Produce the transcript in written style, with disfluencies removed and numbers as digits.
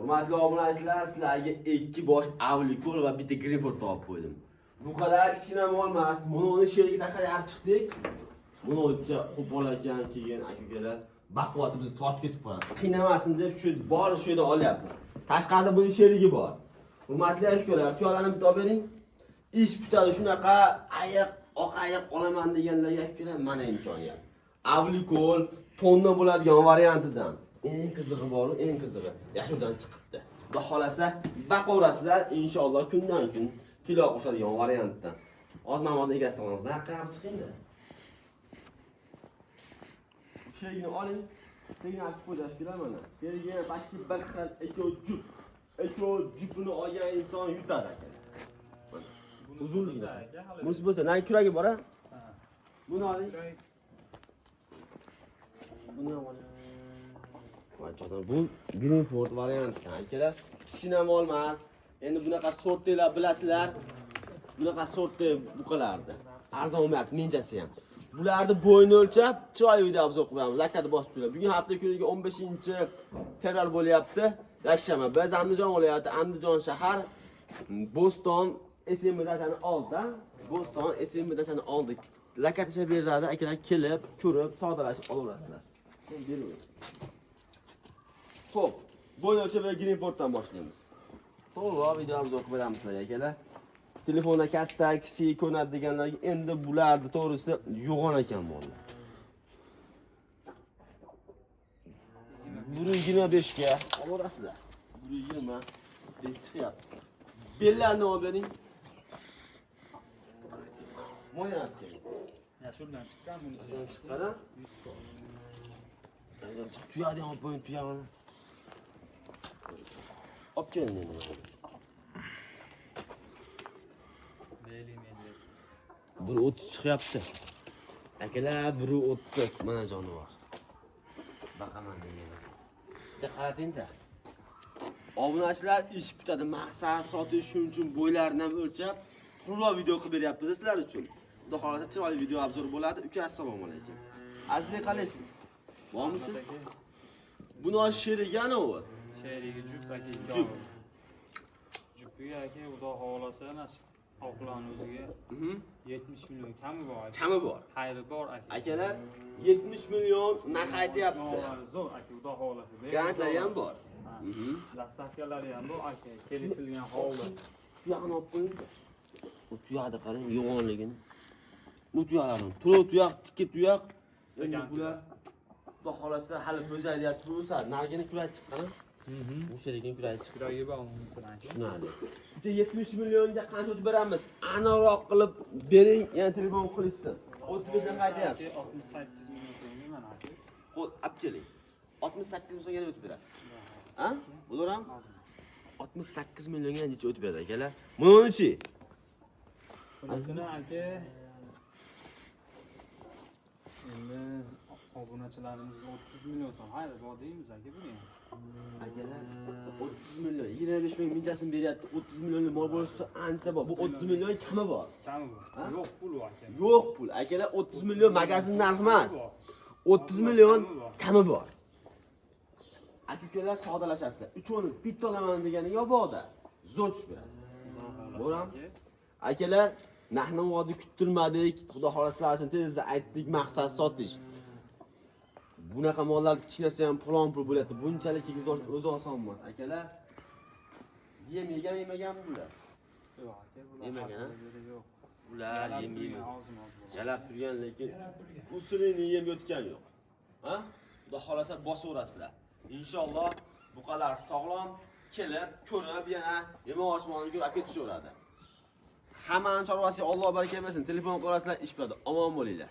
Hurmatli obunachilar, sizlarga ikki bosh Avlikol va bitta Greenford topib qo'ydim. Bu qadar kichkina mol emas. Buni uni sherigi taqaryapti chiqdik. Buni o'tcha qo'pol ekan, keyin aka-ukalar baquvvati bizni tortib ketib qoladi. Qiynamasin deb shu bor shu yerdan olyapmiz. Tashqarida buni sherigi bor. Hurmatli aka-ukalar, tuyalarni bitta olib bering. Ish bitadi shunaqa ayiq, oq ayiq olaman deganlarga aka-ukalar mana imkoniyat. Avlikol tonna bo'ladigan variantidan. Eng qizig'i bor, eng qizig'i. Yashurdan chiqibdi. Xudo xolasa baqaverasizlar inshaalloh kundan kun kilo qo'shadigan variantdan. Hozir mana buni egasi olamiz. Naqqa ham chiqingda. Sherigini oling. Sherigini olib qo'yasizlar mana. Sherigi ham почти bir xil eko jup. Eko jupini olgan inson yutadi aka. Mana. Uzunligini. Bunisi bo'lsa, nari kuragi bor a? Buni oling. Buni ham oling. Voy jonon, bu Greenford variant akalar. Kichkina mol emas. Endi bunaqa sortlar bilasizlar. Bunaqa sortda buqalardi. Arzon olmayapti menchasi ham. Bularni bo'yini o'lchab, chiroyli video обзор qilamiz. Laklarni bosib turinglar. Bugun hafta kuniga 15-fevral bo'lyapti. Yakshanba. Biz Andijon viloyati, Andijon shahar, Bo'ston SMB dachani oldi. Bo'ston SMB dachani oldi. Lakat tashlab beriladi, akalar kelib, ko'rib, savdolashib olaverasizlar. Beravering. Xo'p, bo'yni o'lchab Greenforddan boshlaymiz. To'g'ri video обзор qilib beramiz sizlarga akalar. Telefonda katta, kichik ko'rinadi deganlarga endi bularni to'g'risi yo'g'on ekan mollar. 125 ga olaverasizlar. 125 chiqyapti. Bellarini olib bering. Mo'yna olib keling. Yashurdan chiqqan bunisi. Shundan chiqqan a? 100 Chiq tuyadi ham olib qo'ying tuyog'ini. Olib keling endi. Beli meli. 1.30 chiqyapti. Akalar 1.30 mana jonivor. Baqaman degan. Bitta qarating-da. Obunachilar ish bitadi. Maqsad sotish shuning uchun bo'ylarini ham o'lchab, to'liq video qilib beryapmiz sizlar uchun. Xudo xolasa chiroyli video обзор bo'ladi. Uka assalomu alaykum. Azizbek qalaysiz? Bormisiz? Buni sherigi anavi. Sherigi jup aka. Jup. Jupiga aka xudo xohlasa nasib oqlon o'ziga 70 million kami bor aka. Kami bor. Xayri bor aka. Akalar 70 million narx aytyapti. Mollar zo'r aka xudo xohlasa. Grantlari ham bor. Dastavkalari ham bor aka. Kelishilgan hovli. Tuyog'ini olib qo'ying. Bu tuyog'ni qarang, yo'g'onligini. Bu tuyoqlarni, to'liq tuyoq, tikka tuyoq. Endi bular xudo xolasa hali bo'zayapti, o'sadi. Narigini kurak chiqqan. O'shaligini kurak chiqqan. Kuragi bor unisini aka. Tushunarli. Bitta 70 millionga qancha o'tib beramiz? Aniqroq qilib bering, yana telefon qilishsin. 35 dan qaytaryapsiz. 68 million so'mga mana aka. Qo'l olib keling. 68 millionga yana o'tib berasiz. Ha? Bo'larmi? 68 millionga necha o'tib beradi akalar? Buni-chi? Bunisini aka endi obunachilarimizga 30 million so'm xayri bor deymiz aka buni ham. Akalar 30 million, 25 ming minchasini beryapti. 30 millionlik mol bo'lishi uchun ancha bor. Bu 30 million kami bor. Kami bor. Yo'q pul aka. Yo'q pul. Akalar 30 million magazin narxi emas. 30 million kami bor. Aka-ukalar savdolashasizlar. Uchovini bitta olaman deganiga yoboqda zo'r tushib berasiz. Bo'rami? Akalar, narxni va'da kuttirmadik. Xudo xohlasa sizlar uchun tezda aytdik, maqsad sotish. Bunaqa mollarni kichkinasi ham falon pul bo'lyapti. Bunchalik kigiz o'zi oson emas. Akalar, yem yegan yemaganmi bular? Yo'q aka, bular Yemagan, ha? haqida yo'q. Bular Jalab yem turgan, yegan. Ozm oz bo'ladi. Jalab turgan, lekin usulini yem yotgan yo'q. Ha? Xudo xolasa bosaverasizlar. Inshaalloh buqalar sog'lom kelib, ko'rib, yana yemog'och molini ko'rib olib ketishaveradi. Hammani chorvasiga Alloh baraka bersin. Telefon qilasizlar, ish bo'ladi. Omon bo'linglar.